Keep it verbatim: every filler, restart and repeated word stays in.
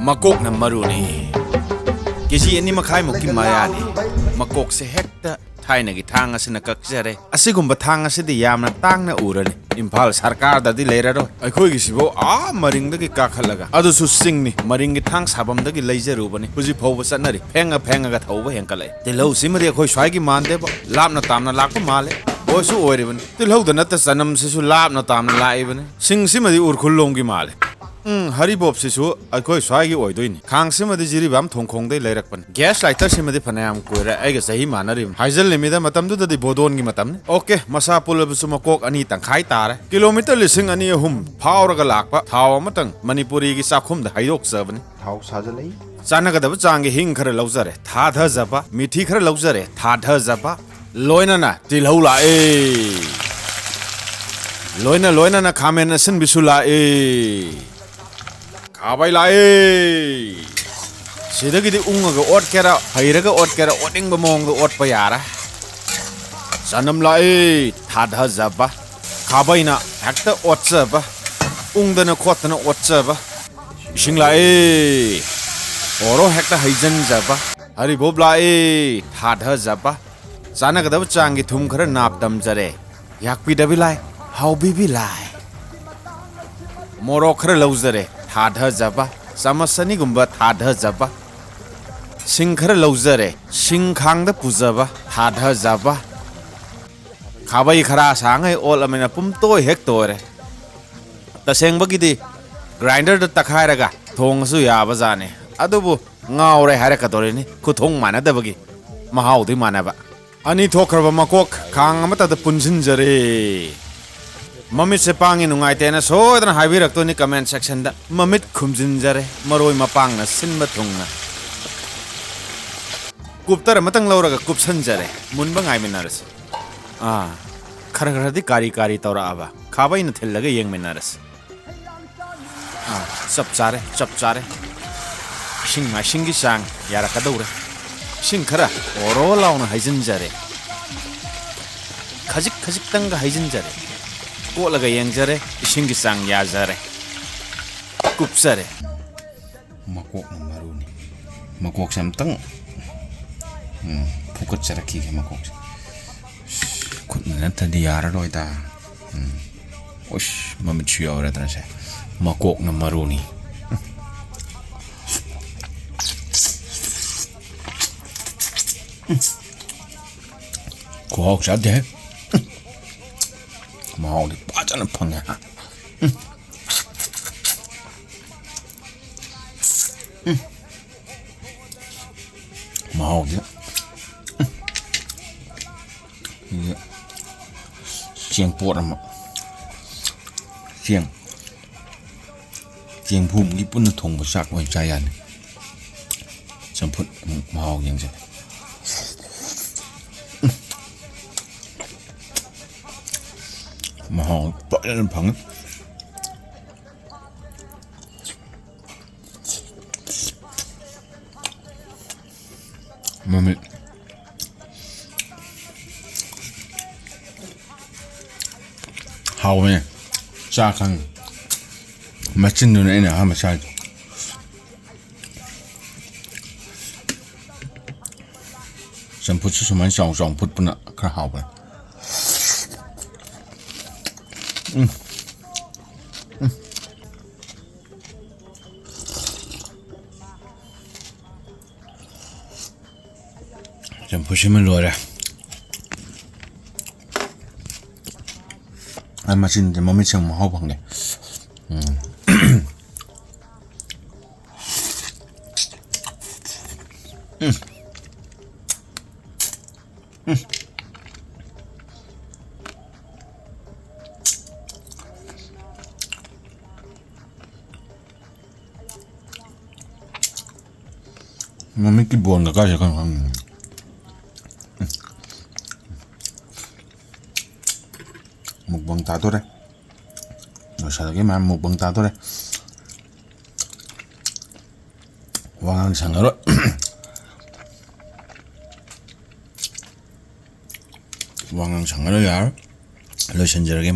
ꯃꯀꯣꯛꯅ ꯃꯔꯨꯅꯤ꯫ ꯀꯦ G ꯑꯅꯤ ꯃꯈꯥꯏꯃꯨꯛꯀꯤ ꯃꯌꯥꯅꯤ꯫ ꯃꯀꯣꯛꯁꯦ ꯍꯦꯛꯇ ꯊꯥꯏꯅꯒꯤ ꯊꯥꯡ ꯑꯁꯤꯅ ꯀꯛꯆꯔꯦ꯫ ꯑꯁꯤꯒꯨꯝꯕ ꯊꯥꯡ ꯑꯁꯤꯗꯤ ꯌꯥꯝꯅ ꯇꯥꯡꯅ ꯎꯔꯅꯤ꯫ ꯏꯝꯐꯥꯜ ꯁꯔꯀꯥꯔꯗꯗꯤ ꯂꯩꯔꯔꯣꯏ꯫ ꯑꯩꯈꯣꯏꯒꯤꯁꯤꯕꯨ ꯑꯥ ꯃꯔꯤꯡꯗꯒꯤ ꯀꯥꯈꯠꯂꯒ, ꯑꯗꯨꯁꯨ ꯆꯤꯡꯅꯤ, ꯃꯔꯤꯡꯒꯤ ꯊꯥꯡ ꯁꯥꯐꯝꯗꯒꯤ ꯂꯩꯖꯔꯨꯕꯅꯤ꯫ ꯍꯧꯖꯤꯛ ꯐꯥꯎꯕ ꯆꯠꯅꯔꯤ꯫ ꯐꯦꯡꯉ ꯐꯦꯡꯉꯒ ꯊꯧꯕ ꯍꯦꯟꯀꯠꯂꯛꯑꯦ꯫ ꯇꯤꯜꯍꯧꯁꯤꯃꯗꯤ ꯑꯩꯈꯣꯏ ꯁ꯭ꯋꯥꯏꯒꯤ ꯃꯥꯟꯗꯦꯕ, ꯂꯥꯞꯅ ꯇꯥꯝꯅ ꯂꯥꯛꯄ ꯃꯥꯜꯂꯦ꯫ ꯑꯣꯏꯁꯨ ꯑꯣꯏꯔꯤꯕꯅꯤ꯫ ꯇꯤꯜꯍꯧꯗ ꯅꯠꯇ ꯆꯅꯝꯁꯤꯁꯨ ꯂꯥꯞꯅ ꯇꯥꯝꯅ ꯂꯥꯛꯏꯕꯅꯤ꯫ ꯁꯤꯡꯁꯤꯃꯗꯤ ꯎꯔꯈꯨꯜ ꯂꯣꯝꯒꯤ ꯃꯥꯜꯂꯦ꯫ ꯎꯝ, ꯍꯔꯤꯕꯣꯞꯁꯤꯁꯨ ꯑꯩꯈꯣꯏ ꯁ꯭ꯋꯥꯏꯒꯤ ꯑꯣꯏꯗꯣꯏꯅꯤ꯫ ꯈꯥꯡꯁꯤꯃꯗꯤ ꯖꯤꯔꯤꯕꯥꯝ ꯊꯣꯡꯈꯣꯡꯗꯩ ꯂꯩꯔꯛꯄꯅꯤ꯫ ꯒ꯭ꯌꯥꯁ ꯂꯥꯏꯇꯔꯁꯤꯃꯗꯤ ꯐꯅꯌꯥꯝ ꯀꯨꯏꯔꯦ ꯑꯩꯒ ꯆꯍꯤ ꯃꯥꯟꯅꯔꯤꯕꯅꯤ꯫ ꯍꯥꯏꯖꯜꯂꯤꯃꯤꯗ, ꯃꯇꯝꯗꯨꯗꯗꯤ ꯕꯣꯗꯣꯟꯒꯤ ꯃꯇꯝꯅꯤ꯫ ꯑꯣꯀꯦ, ꯃꯁꯥ ꯄꯨꯜꯂꯕꯁꯨ ꯃꯀꯣꯛ ꯑꯅꯤ ꯇꯪꯈꯥꯏ ꯇꯥꯔꯦ꯫ ꯀꯤꯂꯣꯃꯤꯇꯔ ꯂꯤꯁꯤꯡ ꯑꯅꯤ ꯑꯍꯨꯝ ꯐꯥꯎꯔꯒ ꯂꯥꯛꯄ ꯊꯥꯎ ꯑꯃꯇꯪ ꯃꯅꯤꯄꯨꯔꯤꯒꯤ ꯆꯥꯛꯈꯨꯝꯗ ꯍꯩꯗꯣꯛꯆꯕꯅꯤ꯫ ꯊꯥꯎ ꯁꯥꯖꯜꯂꯛꯏ꯫ ꯆꯥꯟꯅꯒꯗꯕ ꯆꯥꯡꯒꯤ ꯍꯤꯡ ꯈꯔ ꯂꯧꯖꯔꯦ, ꯊꯥꯗꯖꯕ꯫ ꯃꯤꯊꯤ ꯈꯔ ꯂꯧꯖꯔꯦ, ꯊꯥꯗꯖꯕ꯫ ꯂꯣꯏꯅꯅ ꯇꯤꯜꯍꯧ ꯂꯥꯛꯑꯦ꯫ ꯂꯣꯏꯅ ꯂꯣꯏꯅꯅ ꯈꯥꯃꯦꯟ ꯑꯁꯤꯟꯕꯤꯁꯨ ꯂꯥꯛꯑꯦ꯫ ꯈꯥꯕꯩ ꯂꯥꯛꯑꯦ꯫ ꯁꯤꯗꯒꯤꯗꯤ ꯎꯪꯉꯒ ꯑꯣꯠꯀꯦꯔꯥ, ꯍꯩꯔꯒ ꯑꯣꯠꯀꯦꯔꯥ, ꯑꯣꯠꯅꯤꯡꯕ ꯃꯑꯣꯡꯗ ꯑꯣꯠꯄ ꯌꯥꯔꯦ꯫ ꯆꯅꯝ ꯂꯥꯛꯑꯦ, ꯊꯥꯗꯖꯕ꯫ ꯈꯥꯕꯩꯅ ꯍꯦꯛꯇ ꯑꯣꯠꯆꯕ꯫ ꯎꯪꯗꯅ ꯈꯣꯠꯇꯅ ꯑꯣꯠꯆꯕ꯫ ꯏꯁꯤꯡ ꯂꯥꯛꯑꯦ꯫ ꯑꯣꯔꯣ ꯍꯦꯛꯇ ꯍꯩꯖꯤꯟꯖꯕ꯫ ꯍꯔꯤꯕꯣꯞ ꯂꯥꯛꯑꯦ, ꯊꯥꯗꯖꯕ꯫ ꯆꯥꯅꯒꯗꯕ ꯆꯥꯡꯒꯤ ꯊꯨꯝ ꯈꯔ ꯅꯥꯞ ꯇꯝꯖꯔꯦ꯫ ꯌꯥꯛꯄꯤꯗꯕꯤ ꯂꯥꯏ, ꯍꯥꯎꯕꯤꯕꯤ ꯂꯥꯏ꯫ ꯃꯣꯔꯣꯛ ꯈꯔ ꯂꯧꯖꯔꯦ, ꯊꯥꯗꯖꯕ꯫ ꯆꯥꯃꯁ ꯑꯅꯤꯒꯨꯝꯕ ꯊꯥꯗꯖꯕ꯫ ꯁꯤꯡ ꯈꯔ ꯂꯧꯖꯔꯦ, ꯁꯤꯡ ꯈꯥꯡꯗ ꯄꯨꯖꯕ, ꯊꯥꯗꯖꯕ꯫ ꯈꯥꯕꯩ ꯈꯔ ꯁꯥꯡꯉꯩ ꯑꯣꯠꯂꯃꯤꯅ ꯄꯨꯝꯇꯣꯏ ꯍꯦꯛ ꯇꯣꯏꯔꯦ꯫ ꯇꯁꯦꯡꯕꯒꯤꯗꯤ ꯒ꯭ꯔꯥꯏꯟꯗꯔꯗ ꯇꯛꯈꯥꯏꯔꯒ ꯊꯣꯡꯉꯁꯨ ꯌꯥꯕꯖꯥꯠꯅꯤ꯫ ꯑꯗꯨꯕꯨ ꯉꯥꯎꯔꯦ ꯍꯥꯏꯔꯛꯀꯗꯣꯔꯤꯅꯤ, ꯈꯨꯊꯣꯡ ꯃꯥꯟꯅꯗꯕꯒꯤ꯫ ꯃꯍꯥꯎꯗꯤ ꯃꯥꯟꯅꯕ꯫ ꯑꯅꯤ ꯊꯣꯛꯈ꯭ꯔꯕ ꯃꯀꯣꯛ ꯈꯥꯡ ꯑꯃꯠꯇꯗ ꯄꯨꯟꯁꯤꯟꯖꯔꯦ꯫ ꯃꯃꯤꯠꯁꯦ ꯄꯥꯡꯉꯤ ꯅꯨꯡꯉꯥꯏꯇꯦꯅ ꯁꯣꯏꯗꯅ ꯍꯥꯏꯕꯤꯔꯛꯇꯣꯏꯅꯤ comment sectionꯗ꯫ ꯃꯃꯤꯠ ꯈꯨꯝꯖꯤꯟꯖꯔꯦ, ꯃꯔꯣꯏ ꯃꯄꯥꯡꯅ ꯁꯤꯟꯕ ꯊꯨꯡꯅ꯫ ꯀꯨꯞꯇꯔ ꯑꯃꯇꯪ ꯂꯧꯔꯒ ꯀꯨꯞꯁꯟꯖꯔꯦ꯫ ꯃꯨꯟꯕ ꯉꯥꯏꯃꯤꯟꯅꯔꯁꯤ꯫ ꯑꯥ, ꯈꯔ ꯈꯔꯗꯤ ꯀꯥꯔꯤ ꯀꯥꯔꯤ ꯇꯧꯔꯛꯑꯕ꯫ ꯈꯥꯕꯩꯅ ꯊꯤꯜꯂꯒ ꯌꯦꯡꯃꯤꯟꯅꯔꯁꯤ꯫ ꯑꯥ, ꯆꯞ ꯆꯥꯔꯦ, ꯆꯞ ꯆꯥꯔꯦ꯫ ꯏꯁꯤꯡ ꯃꯥꯏꯁꯤꯡꯒꯤ ꯆꯥꯡ ꯌꯥꯔꯛꯀꯗꯧꯔꯦ꯫ ꯏꯁꯤꯡ ꯈꯔ ꯑꯣꯔꯣ ꯂꯥꯎꯅ ꯍꯩꯖꯤꯟꯖꯔꯦ꯫ ꯈꯖꯤꯛ ꯈꯖꯤꯛꯇꯪꯒ ꯍꯩꯖꯤꯟꯖꯔꯦ꯫ ꯀꯣꯠꯂꯒ ꯌꯦꯡꯖꯔꯦ, ꯏꯁꯤꯡꯒꯤ ꯆꯥꯡ ꯌꯥꯖꯔꯦ꯫ ꯀꯨꯞꯆꯔꯦ꯫ ꯃꯀꯣꯛꯅ ꯃꯔꯨꯅꯤ꯫ ꯃꯀꯣꯛꯁꯦ ꯑꯝꯇꯪ, ꯎꯝ, ꯐꯨꯀꯠꯆꯔꯛꯈꯤꯒꯦ ꯃꯀꯣꯛꯁꯦ꯫ ꯈꯨꯠꯅ ꯅꯠꯇ꯭ꯔꯗꯤ ꯌꯥꯔꯔꯣꯏꯗ꯫ ꯎꯝ꯫ ꯎꯁ, ꯃꯃꯤꯠꯁꯨ ꯌꯥꯎꯔꯗꯅ ꯁꯦ꯫ ꯃꯀꯣꯛꯅ ꯃꯔꯨꯅꯤ꯫ ꯈꯨꯍꯥꯎ ꯆꯥꯗꯦ꯫ ꯃꯍꯥꯎꯗꯤ ꯐꯖꯅ ꯐꯪꯉꯦ꯫ ꯃꯍꯥꯎꯗꯤ꯫ ꯁꯤꯒꯤ ꯆꯦꯡꯄꯣꯠ ꯑꯃ, ꯆꯦꯡ, ꯆꯦꯡꯐꯨ ꯑꯃꯒꯤ ꯄꯨꯟꯅ ꯊꯣꯡꯕ ꯆꯥꯛ ꯑꯣꯏꯅ ꯆꯥ ꯌꯥꯅꯤ꯫ ꯆꯝꯐꯨꯠ ꯑꯃꯨꯛ ꯃꯍꯥꯎ ꯌꯦꯡꯁꯦ꯫ ꯃꯍꯥꯎ ꯐꯖꯅ ꯐꯪꯉꯤ꯫ ꯃꯃꯤꯠ ꯍꯥꯎꯕꯅꯦ꯫ ꯆꯥ ꯈꯪꯉꯤ꯫ ꯃꯆꯤꯟꯗꯨꯅ ꯑꯩꯅ ꯑꯍꯥꯟꯕ ꯆꯥꯏꯗꯣ꯫ ꯆꯝꯐꯨꯠꯁꯨ ꯁꯨꯃꯥꯏꯅ ꯆꯥꯎ ꯆꯥꯎ ꯐꯨꯠꯄꯅ ꯈꯔ ꯍꯥꯎꯕꯅꯦ꯫ ꯎꯝ꯫ ꯎꯝ꯫ ꯆꯝꯐꯨꯠꯁꯤꯃ ꯂꯣꯏꯔꯦ꯫ ꯑ, ꯃꯆꯤꯟꯁꯦ ꯃꯃꯤꯠꯁꯦ ꯑꯃꯨꯛ ꯃꯍꯥꯎ ꯐꯪꯗꯦ꯫ ꯎꯝ꯫ ꯎꯝ꯫ ꯎꯝ꯫ ꯃꯃꯤꯠꯀꯤ ꯕꯣꯟꯒ ꯀꯥꯏꯁꯦ ꯈꯪ ꯈꯪ꯫ ꯃꯨꯛꯕꯪ ꯇꯥꯗꯣꯔꯦ꯫ ꯂꯣꯏꯁꯤꯜꯂꯒꯦ ꯃꯌꯥꯝ, ꯃꯨꯛꯕꯪ ꯇꯥꯗꯣꯔꯦ꯫ ꯋꯥꯉꯥꯡ ꯁꯪꯉꯔꯣꯏ꯫ ꯋꯥꯉꯥꯡ ꯁꯪꯉꯔꯣꯏ, ꯌꯥꯔꯣꯏ꯫ ꯂꯣꯏꯁꯤꯟꯖꯔꯒꯦ ꯃꯌꯥꯝ꯫